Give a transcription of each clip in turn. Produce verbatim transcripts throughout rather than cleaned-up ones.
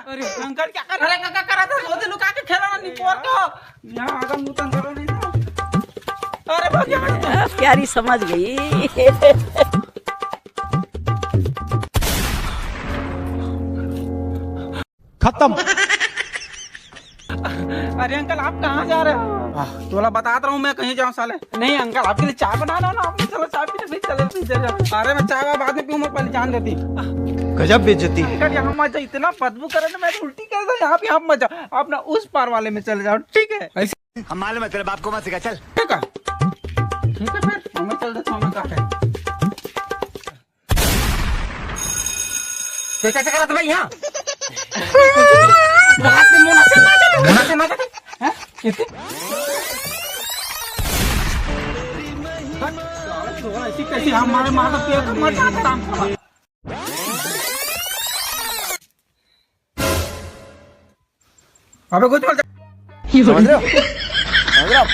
अरे अंकल, क्या कर रहे हैं? क्या कर रहा था? सोते लुका के खेला ना, निपोर को। यहाँ आगम नूतन करो नहीं था। अरे भाग यहाँ से। प्यारी समझ गई। खत्म। अरे अंकल, आप कहाँ जा रहे हो? आह, तोला बतात रहा हूँ मैं, कहीं जाओ साले। नहीं अंकल, आपके लिए चाय बना रहा हूँ ना, आपने चलो चाय पीने, फिर चले, फिर चले जाओ। अरे मैं चाय वाय बाद में पीऊँ, मैं पहले जान देती। गजब बेइज्जती। अंकल, यहाँ मत जाओ, इतना बदबू करे ना, मैं उल्टी कर दूँ। यहाँ पे आप मत जाओ, आप ना उस पार वाले में चले जाओ, ठीक है? ऐसे हम मालूम है तेरे बाप को मत सिखा, चल। ठीक है, ठीक है फिर मैं चल देता हूँ, मैं कहा है। ये कैसे करा था भाई यहाँ? रात में मोना से मार जाते, मोना से मार जाते। हैं? कितने? ऐसी कैसी हम मारे, मार तो पेट मर जाता हमको। अबे कुछ मत समझ रहे हो? समझ रहे हो?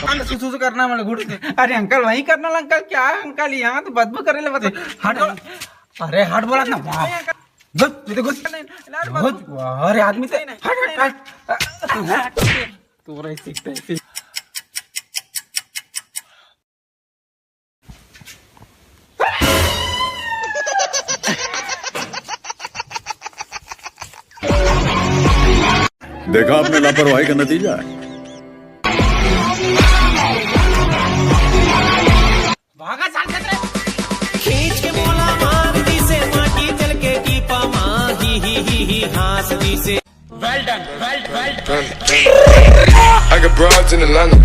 अंदर सुसु करना, मैंने घुट से। अरे अंकल, वही करना अंकल। क्या है अंकल, यहाँ तो बदबू करे ले बस। हट। अरे हट बोला ना। वाह। घुस, तू तो घुस। घुस। अरे आदमी से हट, हट, हट। तू रही सीखते हैं। देखा आपने लापरवाही का नतीजा है। भागा साल खतरे। खींच के मोला मार दिसे, माटी चल के टीपा माँ ही ही ही ही हाँस दिसे। I got broads in Atlanta.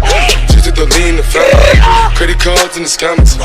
Just to lean the family. Credit cards and the scammers.